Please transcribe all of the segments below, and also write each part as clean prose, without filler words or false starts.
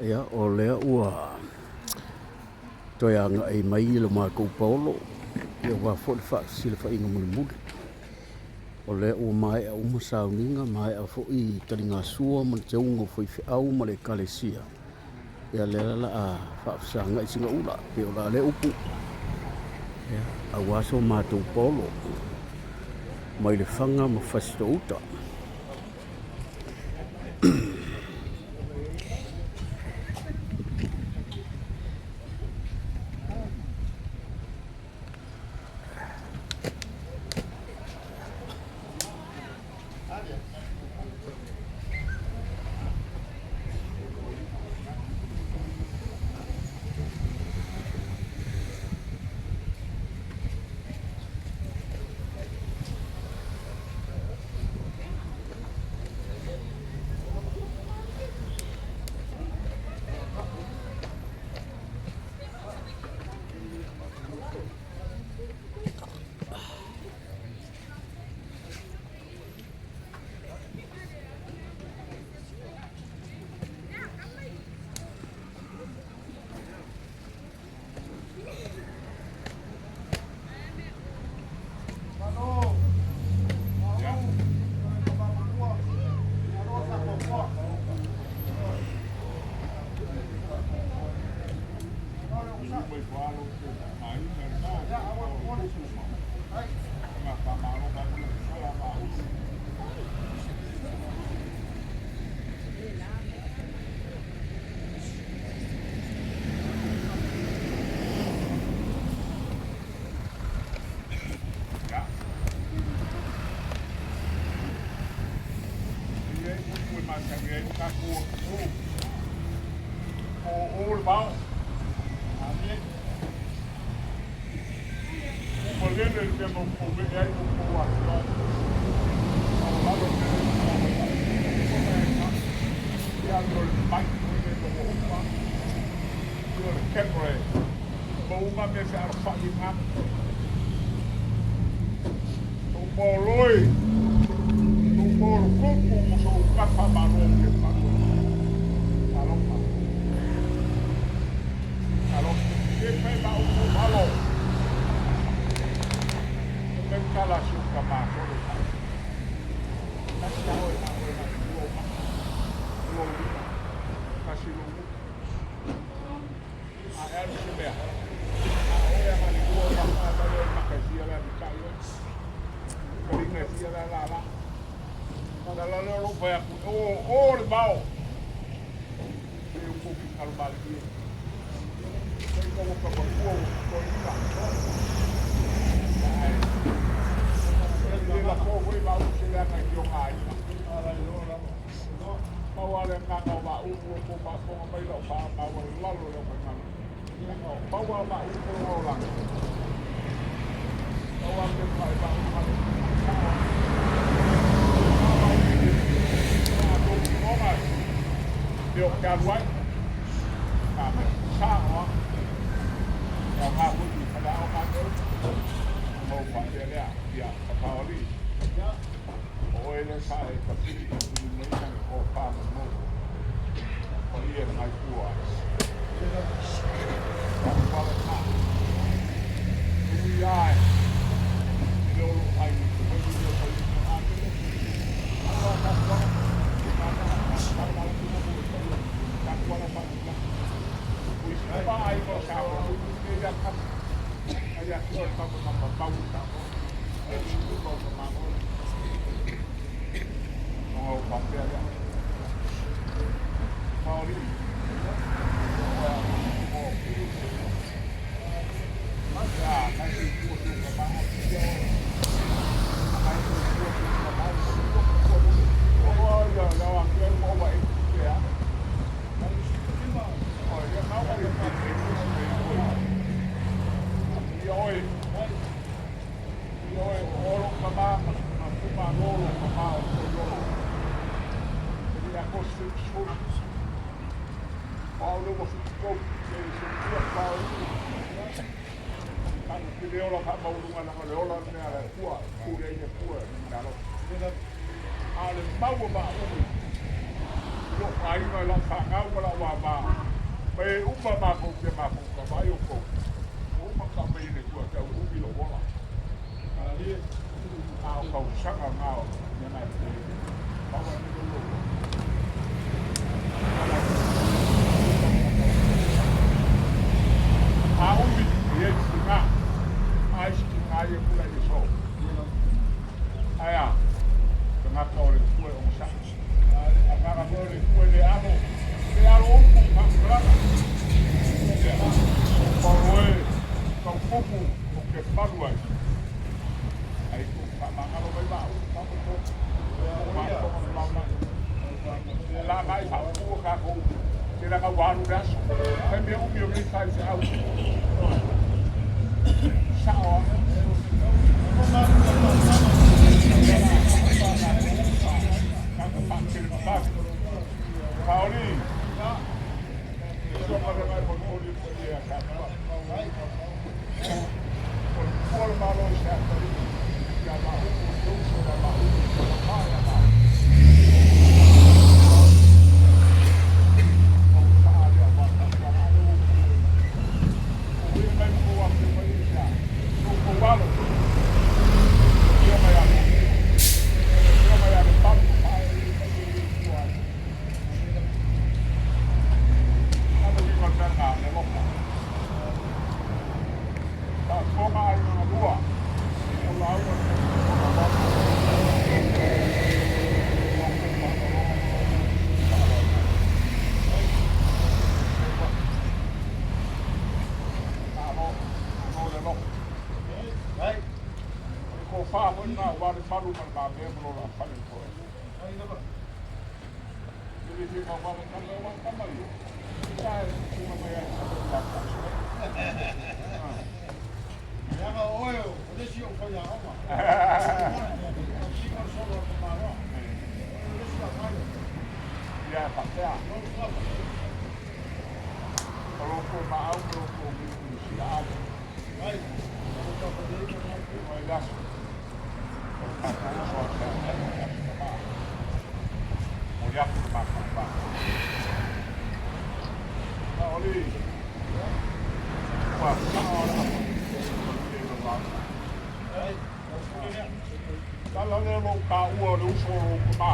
Ia, o lea ua toe agai mai lo matou paolo, ia aua foi le faasilafaiga mulimuli. O lea ua maea uma sauniga, maea foi taligasua ma le teuga o faifeau ma le ekalesia, ia lea la o le a faafesagai sina ula, pei o le a lea upu, ia, aua so matou paolo mai Lefaga ma Fasitoo-uta. lou aiga i lau fanau ma lau ava, ma e uma matou te matou tavai outou, ua uma ona tau mai e le Atua e tau umi lou ola. A o tausaga na o mea na e pule. Pau a mea lou ola. A umi, e i ai tiga, a isi tiga ia tulai le so. Ae a? Tagata o le Atua e onosai. Agaga foi o le Atua e le alo, le alo upu i faamatalaga. Ia, Paulo e, tau pupu ou te malu ai. Ai tou faamagalo mai ma au, faamolemole. Faafofoga le lao mai. La agai faaupu o tatou, te laga ua alu le aso. Fai mea umi o nei faifeau. Sao lava. Ia faapea. O lo outou maau ma lo outou gutu i sila ave. Mai le aso. O le tatou uso a sa le aso tama. Momoli atu le matou faafetai. Saoli, ua sao le afa i le lauga. Tala lea lou taua o le uso o lou tama,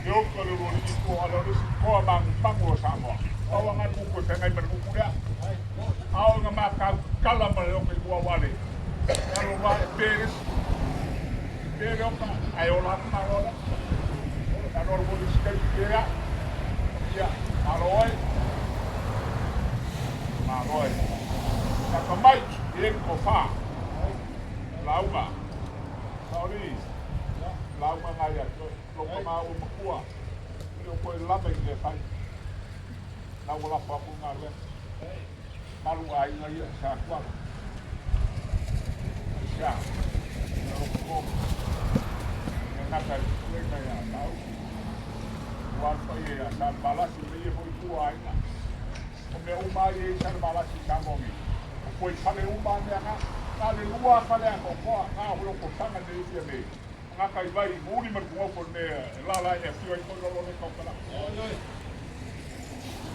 le oka le ulualii toa lea o le isi toa magumagu o Samoa. Pau lava le upu e feagai ma le upu lea. A o ina matau tala ma le oka i tua ua le alo va e pe le isi. E pe le oka ae ola atu malo lea. Alo alo foi le isi taimi pe au. Ia, malo ai. Malo ai. Lata mai, e le tofa. Lauga. Saoli, lauga na ia te oe, lou tama ua matua, e le o toe lava i mea e fai. Na ua lafo atu le galuega. Malu aiga ia sa tuala. Aisea, ina loko tonu. E gata i le pulega ia Sauli. Ua alu paia ia Salevalasi ma ia foi tua aiga. O mea uma lava ia e i ai Salevalasi i Samoa nei, o fuaifale uma lava mea na. Na o le lua lava fale atoatoa, na o Lotofaga nei e fia nei. Tagata i vai i muli ma le tugofo i le mea e lala ai e afio ai foi lolo le tautalaga.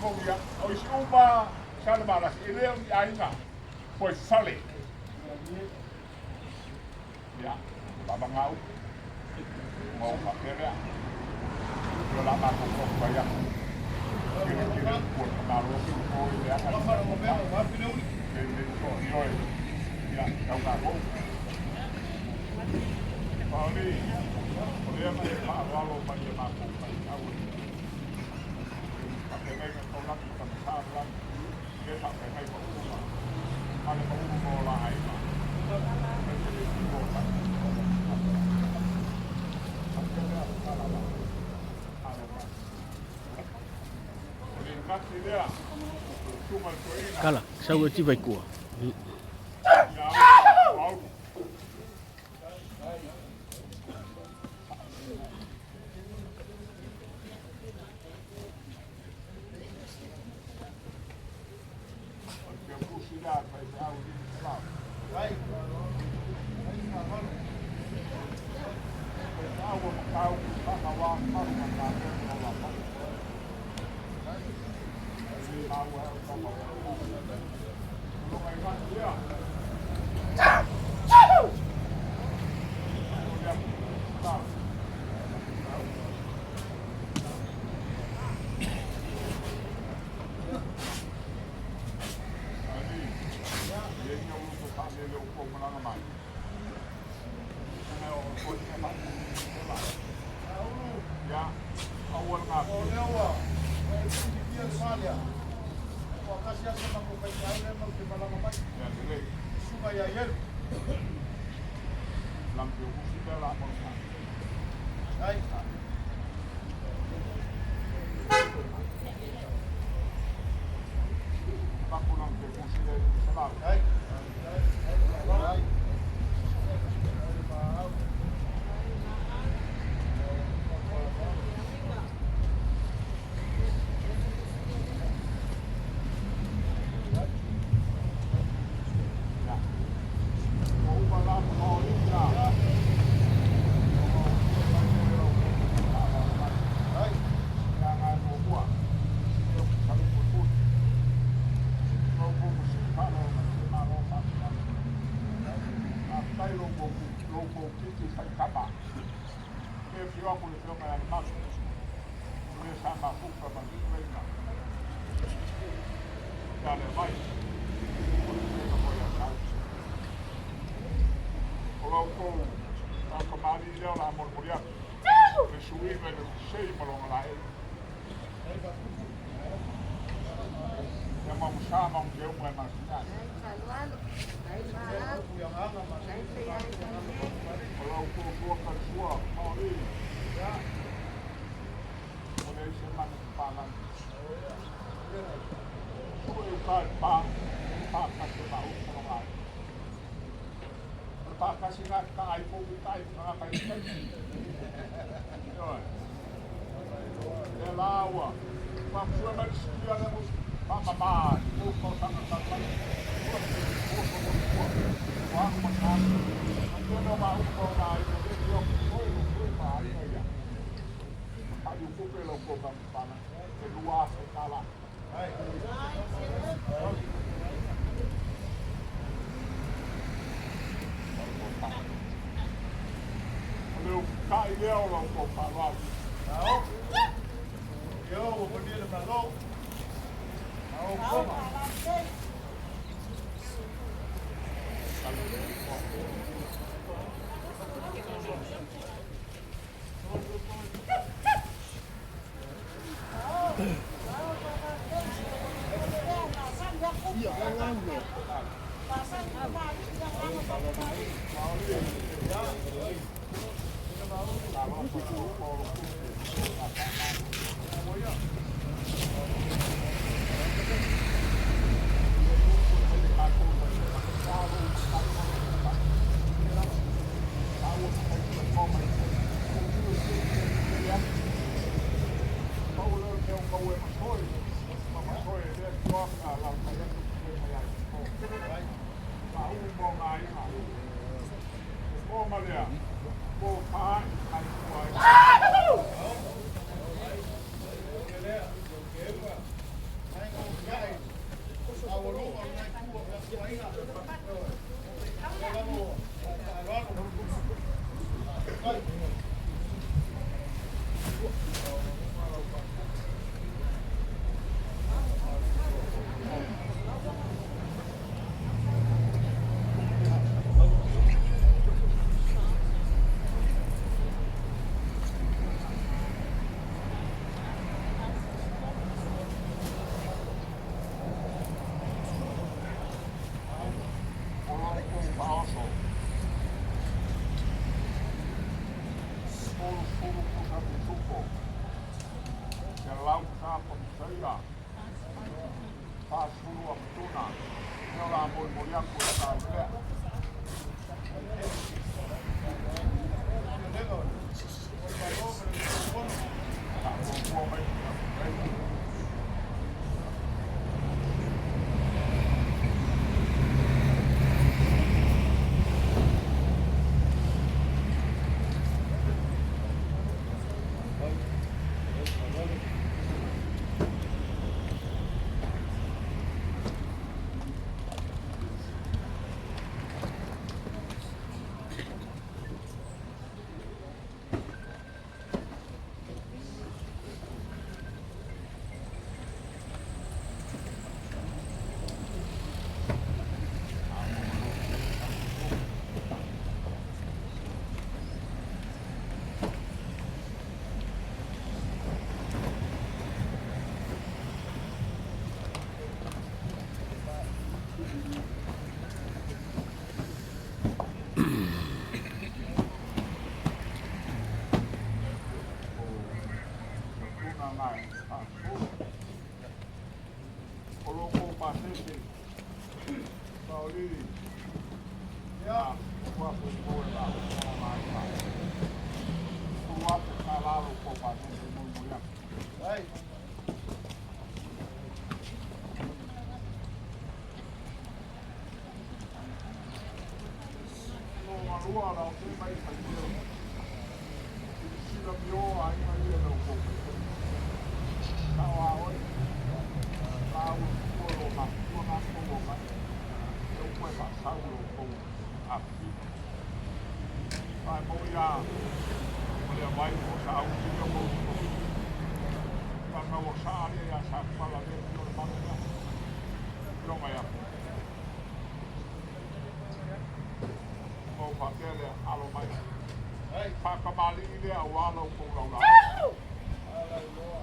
Moni a, o isi uma lava Salevalasi, e le o ni aiga fuaifale. Ia, lava gau, ona ou faapea lea, o le a matou taumafai atu. Tele tele upu a le tamaloa se i to i leaga le le ioe, ia, tau tatou. Paoli, o lea na e faaaloalo mai ia matou faifeau e faafeagaiga taulagi i Tamasa le lagi, lea e faafeagai ma ulu ma fale ma ulu ma o la aiga, aemaise le tino o Tama. Faapea lea, tala la. Alo mai. O le gati lea, o le susuga i le toeaina. Kala, sau e tiva i tua. Ia au, au. O lea ua e silafia le sa lea, ua tasi lava si o matou faifeau lea matou te malaga mai, le susuga ia Ielu. Ai. Ai. Ai. O la outou faatamalii lea o le a molimoli atu le suiga i le sei ma lona laei. Ia maumasa mauteuga e masina ai. O la outou sua talisua maoli. O leai se manu papalagi. Sue uka i le pa, paatasi o mauu ma lona aiga. O le paatasi lena e ta'a ai foi ta'a ai ma tagata i le taimi. Ioe. Lea la ua faapusua mai le sikia lea mo faamama i le tou tausaga talu ai. Ua oso mo le tua. Ua alu ma le alu. O le tele o mauu ma ona aiga o lea e fia o soe lo soe ma aiga ia. Faaliutupe lau tou faamama e $2,000. O le ufutai lea o la outou faaaloalo. Ao. Io ua manuia le Malo. Ao koma. Pau lea o le mea o maua e masoe, ma masoe e lea tioaga alaalatai atu le mai ai. Mauu ma ona aiga. E po ma lea, po faai ai tua ai. O la outou faaoso. 30 pusa pisupo. 100 pusa pamusaia. 40 amatuna. Lea o le a molimoli atu e le tau lea. Faamuamua mai le tulaga e faasoa. O lo kou pasese, Pauli, ia, ua fofo e la o mai ma. Ua te kalalo ko pasese mo mo ya. Ai. No alua la o te mai mai te. Sila mio ai mai e lo ko. Ka wa oi. La u ko lo ma ko na ko lo ma. Eu ko e sa lo ko a fi. Vai mo ya. O le mai o sa u ti ko ko. Pa ka o sa ale ya sa pa la le o le ma. Yo mai a. O pa te le alo mai. Ai. Whakamali i lea o alo kou lau la. Ala loa.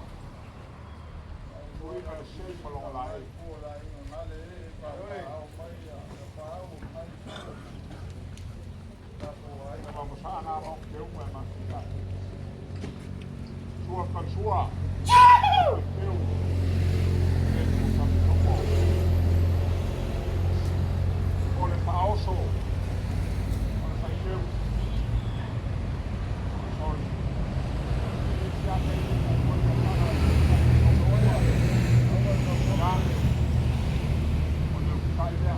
Ui ka se ma longa la e. Ko la inga ngale e pa au mai ya pa au mai. Ta ko ai. Ma mo sa na mo ke u ma si ka. Sua ka sua. Ke u. E ku sa ko. O le paoso. O le sa ke u. Sorry. Ya. O le kai lea.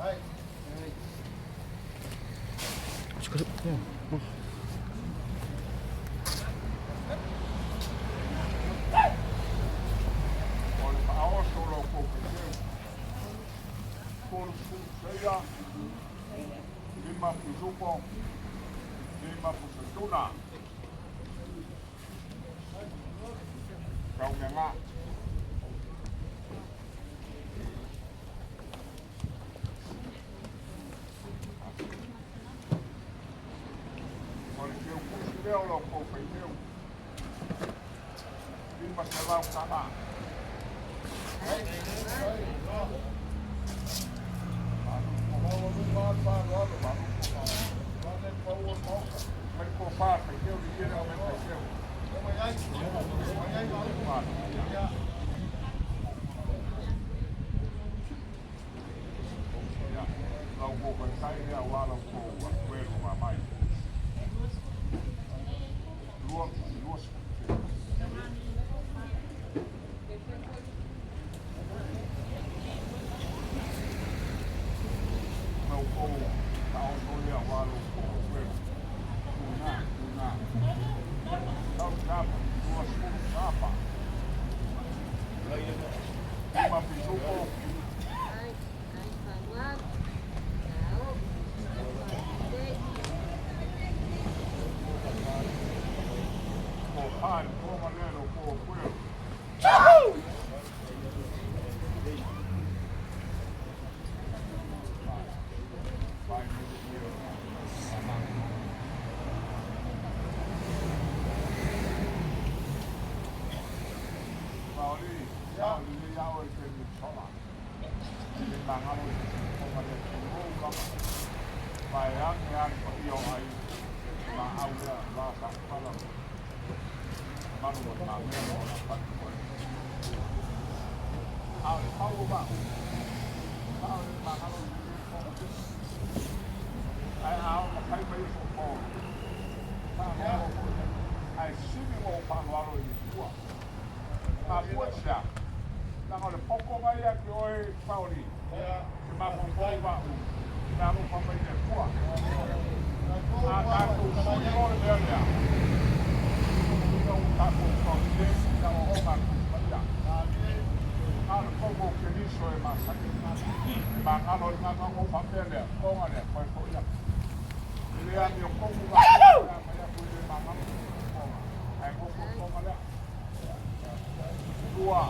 Ai. Kaunga. O le keu kusi lea o lau kou faiteu. 500 tala. Mai ko pā faiteu li ia o mai faiteu. Ia, lau kou faitau lea wa lau kou atuelu ma mai. Lua, lua siku. Lau kou taoso lea wa lau kou atuelu. Tuna, tuna. Tau tapa, lua sulu tapa. Lima pisupo. Ko pai, ko malelo, ko puelo. Pai, me dio. Maori, ya, le ya o ke mi sola. Le mangalo ko ma le ko ka. Pai ang yang ko io ai. Ma au ya la sa pala. Manu ma me no la pa ko. Au au ba. Au mangalo ko. Ai au ma kai mai ko ko. Pa no ko. Ai simi mo pa no alo i tua. Ma pua Na o le poko mai a ke oe Pauli. Ke ma po ba u. Na mo pa mai le pua. A tātou sui o le mea lea. Ina u tātou kau le, ina o o mātou paia. A le kongo ke liso e masaki. Ma ngalo i ngā ngā papea lea, konga lea, koe ko ia. I lea mi o kongo ngā ngā mai aku i le ma ngalo konga. Ai ngoko konga lea. Lua,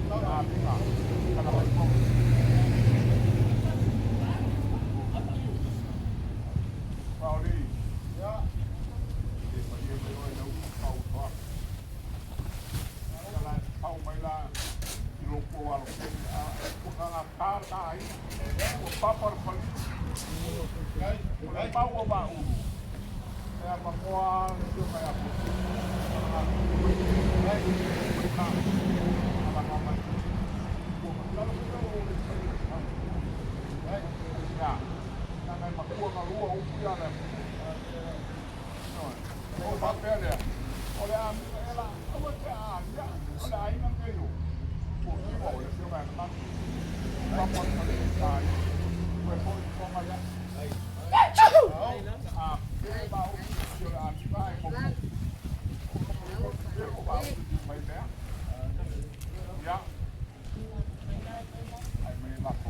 ngā pinga, kana mai konga. Pauli, Ya. e pa ia mai oe lau pau toa. la i lou pou alofele, a ua gagata le ta aiga, ua papa le paliu. O le mau o Maulu, e avanoa lava le afioga ia Fusi e galulue mai i ina alaga mai. Ua masalo foi lea ua ou le faia i le fale. Aisea? Leaga e matua galua upu ia a le atunuu. Ioe. Ona ou faapea lea, o le amiga ea la, aua e te aalia, o le aiga lenei o Fuafiva o le afioga ia Lemanu. Papa le fale i ta ia. Toe foi le fofoga lea. A pele maua i o le amiga ae mou. O maua i mai mea. Ia. Ai mai lako.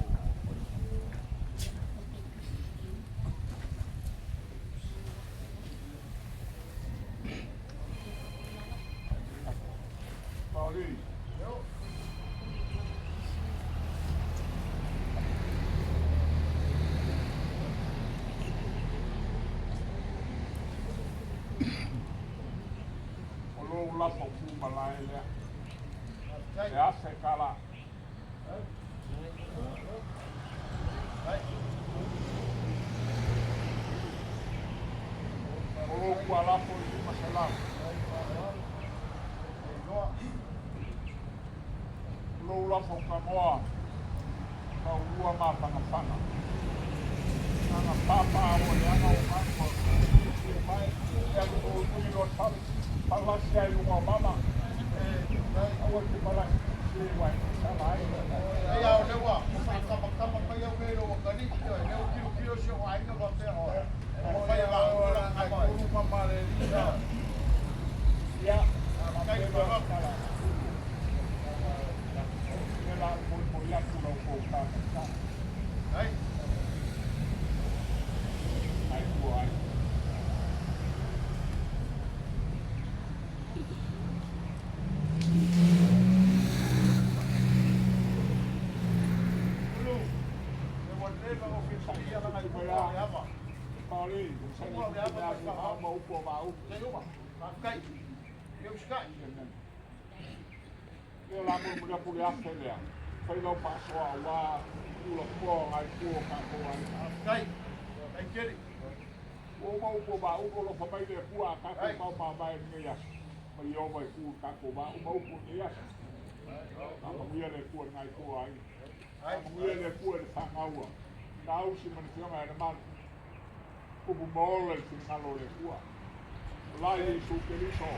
Pauli. O lou lafo ku malae lea. E afe kala. O lou kualafo i 500. O lou lafo kanoa taulua mafagafaga. Aga papa o le aga o gafa. Mai e alu nui loa le fale. Palasi ai luga o mama. Aua te palasi se wai sala ai. Ai a o lea ua faatamatama mai au nei lou atalii, ioe, lea ua tilotilo si ou aiga faapea, ua fai e maua lau tama e. Ia, le la molimoli atu lau tofa Ai. Ai ua ai. Ulu, e ua leva ona filifilia lana i mua o le ava. Pauli, sa Mua o le ava ma le faaao. ma upu o maau. Sei uma, faafetai. Ia usitai. Ia la molimoli atu le afe lea. Fai lau faasoa aua ulafoa o nai tua o tatou aiga. Faafetai. Faafetai tele. Ua uma upu o Mauu, alofa mai le Atua a tatou Ai. mau mavae i lenei aso. Mai Ieova e tu i le tatou va, uma upu o lenei aso. Faamanuia le Atua i lenai tua o aiga. Ai. Faamanuia le Atua i le fanau a Nausi ma le afioga ia Lemanu. Upu maola i le finagalo o le Atua. O la Iesu Keriso.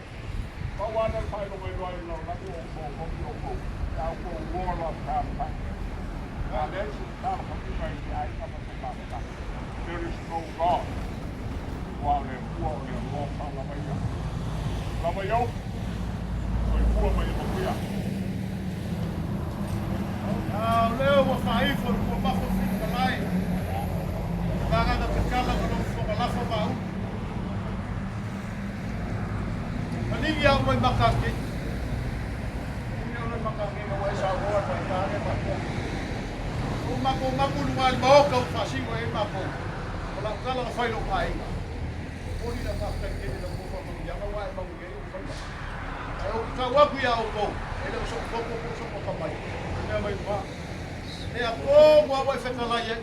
Pau lava lea o le faailoga iloa i le lalolagi o outou outou, ia outou ola fealofani. A leai se tatalo fatiga i se aiga ma se mafutaga. There is no God. Aua o le Atua o le alofa lava ia. Lava ia upu. Soifua ma ia manuia. A o lea ua faaifo le tuamafa o Filipalae, le vagaga tatala ma lou fogalafo maulu. Maligi au mai Makakei. Maligi au mai Makakei ma ua e saunoa le faigā lea faapea. Ua matou mapu i luga i le maota ua faasino ai matou. O lau tala na fai i lou aiga. Momoli lau faafetai tele i lau tou faamanuiaga ua ae manuia ai ou faiva. Ae ou te tau atu iā outou, e le o sou toto po o sou atamai, o le mea mai luga. Lea tonu lava ua e fetalai ai.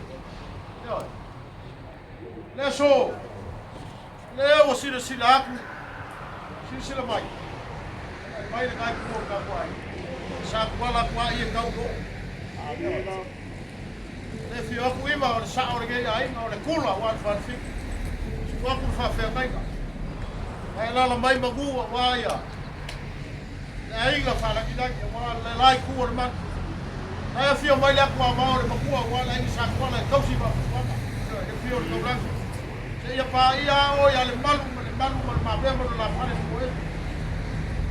Ioe. Le aso, lea ua silasila atu, silasila mai, mai le itu o le tatou aiga. Sa tuala atu lava ia tau i o. Ioe. Le afio atu Iva, o le sao o lenei aiga, o le tula aua le Falefitu. Susu atu le faafeagaiga. Ae alaala mai manu aua ia le aiga faalagilagi aua le la itu o le malu. Ae afio mai le atuamao o le matua aua le aiga Satuala e tausi faafuafuaga. Ioe, le afio o le taulaga. Seia paia a oe ia Lemalu ma Lemalu ma Lemavea ma lo la fale momoe.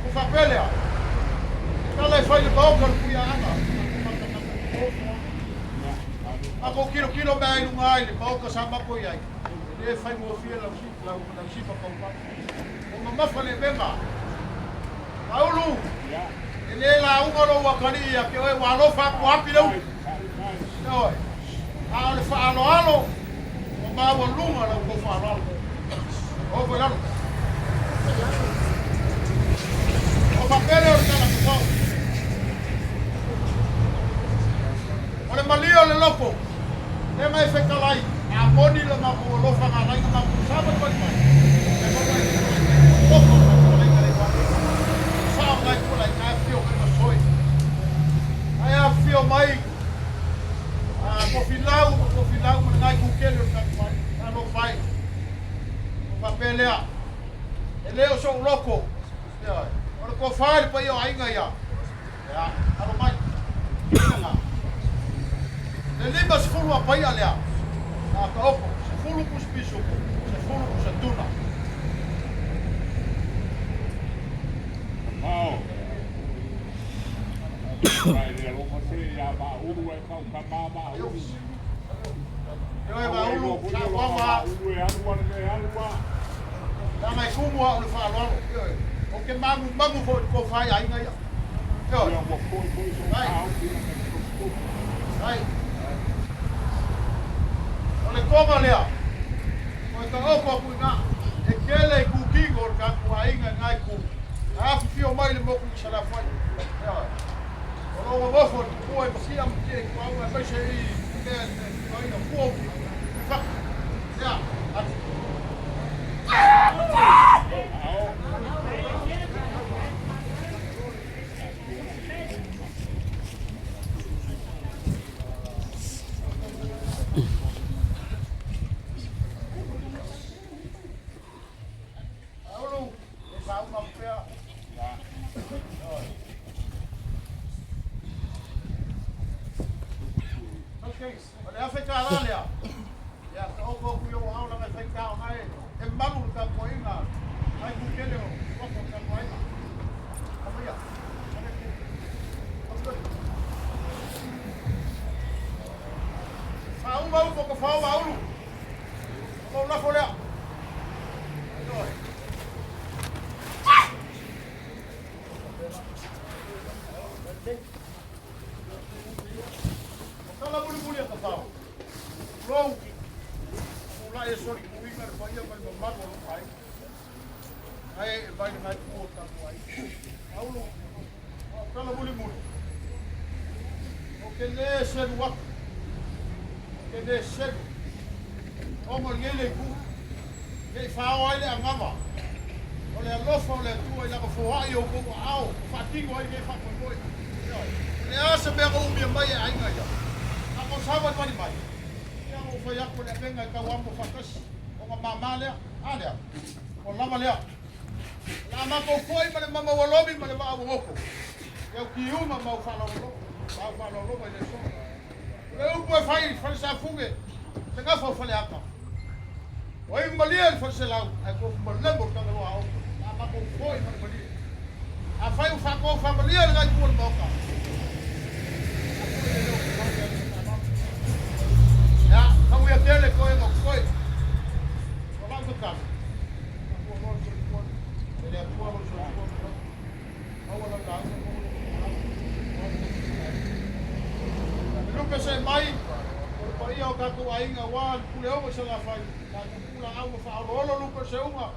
Ua faapea lea, e tala e fai i le maota o le Tuiaaga, Matou tilotilo mea i luga i le maota sa matou i ai, e le faigofie lau lau lau sifa taumama. Ua mamafa le mema. Maulu, e le lauga lou atalii ia te oe, ua alofa atu api le upu. Ioe. A o le faaaloalo, ua maualuga la outou faaaloalo. O foi lalo. O faapea lea o le tala tatao. loko, lea ma e fetalai, a moni le matou alofa na alai ona matou savalivali mai, e maua ai le fetalaiga i le alofa o le fetalaiga le iuaga. Sao nai pula i na afifio mai ma soe. Ae afifio mai a Tofilau ma Tofilau ma lenai kukele o le tatou aiga. Talofa e. Ona faapea lea, e le o so'u loko, ioe, o le tofa i le paia o aiga ia. Ia, alo mai. Ina Le 50 a paia lea, a taoto, 10 pusa pisupo, 10 pusa tuna. Mao. Mai le alofa se ia Maulu e kau kama Maulu. Ioe Maulu, sauaga. Maulu e alu ana me alu a. Leaga e tumu au i le faaaloalo. Ioe. Ou te magumagu foi i le tofa i aiga ia. Ioe. Ia ua foi foi so Ai. taofi na me tutupu. Ai. O le toga lea, o e taoto atu i ina, e tele i kutino o le tatou aiga i na itu, ae afifio mai le motu i Salafai. Ioe. O lo o nonofo i tupua i Masia ma Tia i Tuauna aemaise i le mea e afioaina fua i fafo. Ea, atu. Ao. Ulu, e faauma atu pea. Okay, o le $1000 lea. Ia, taoto atu i ou aao leaga e faigata ona e malu le tapuaiga a itu tele o fafo o le tatou aiga. Aumaia. Faauma upu o Tafao ma Ulu. O lou lafo lea. Ioe. O tala mulimuli a Tafao. Tulou. Tulai e soli tuiga le paia ma le mamalu o lou aiga. Ae e mai le nai o tatou aiga. Aulu, o tala mulimuli. Ou te lē selu atu. Ou te lē selu. Ona o lenei le itu. Ne i faaoa ai le anava o le alofa o le Atua i lana foai i outou aao ma faatino ai lenei faamoemoe. Ioe. O le a se mea na umia mai e aiga ia? A na savalivali mai, ia na ou fai atu o le avega e tau amo faatasi, ona mama lea. A lea? Ua lava lea. O le a matou foi ma le mamaualomi ma le vaa ua goto i au kiuma ma au faaaloalo, ma au faaaloaloga i le aso. O le upu e fai i Falesafune, le gafa o Faleata. Ua iu malie le Faleselau, ae tofu malemo le Tagaloa a Oto. O le a matou foi ma le malie. Afai ua faatofamalie le nai tua o le Maota, a foi le leo o le alii faaaloalo. Ia, manuia tele toega o totoe. O lau tatalo, faatuanoa le soifua e le Atua lou soifua ma lou maua lau lauga, maua lou finagalo, maua lou finagalo. Lupe se mai o le paia o tatou aiga aua le Puleogo i Salafai, tatou pulaau ma faaoloolo lupe o seuga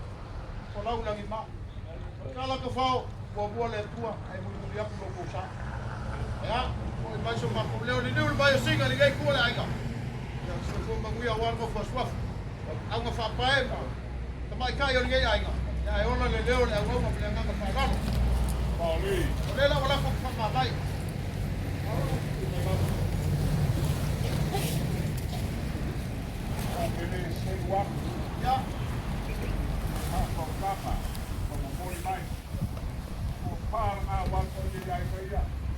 o lau lagima. O le tala tafao, muamua le Atua ae mulimuli atu lo outou sa. Ea, foi mai so matou leo, liliu le vai o Siga lenei itu o le aiga. Ia, soifua manuia aua le nofo asuafu. Auga faapae ma tamaitai o lenei aiga. Ia, ae ola le leo o le auauna ma le agaga faaaloalo. O lea la ua lafo atu faamavae. Ia.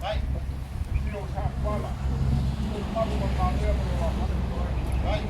Vai. Vai.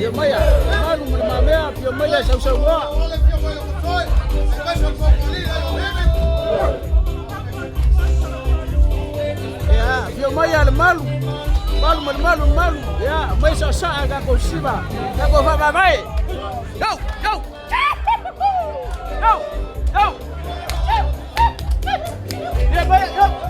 Afio mai a Malu ma Le Mamea, afio mai le Sausaunoa. Ia, afio mai a le Malu, Malu ma le Malu, Malu. Ia, mai saasaa tatou siva, tatou faavaavae. Go, go! Go, go! Ia, mai, go!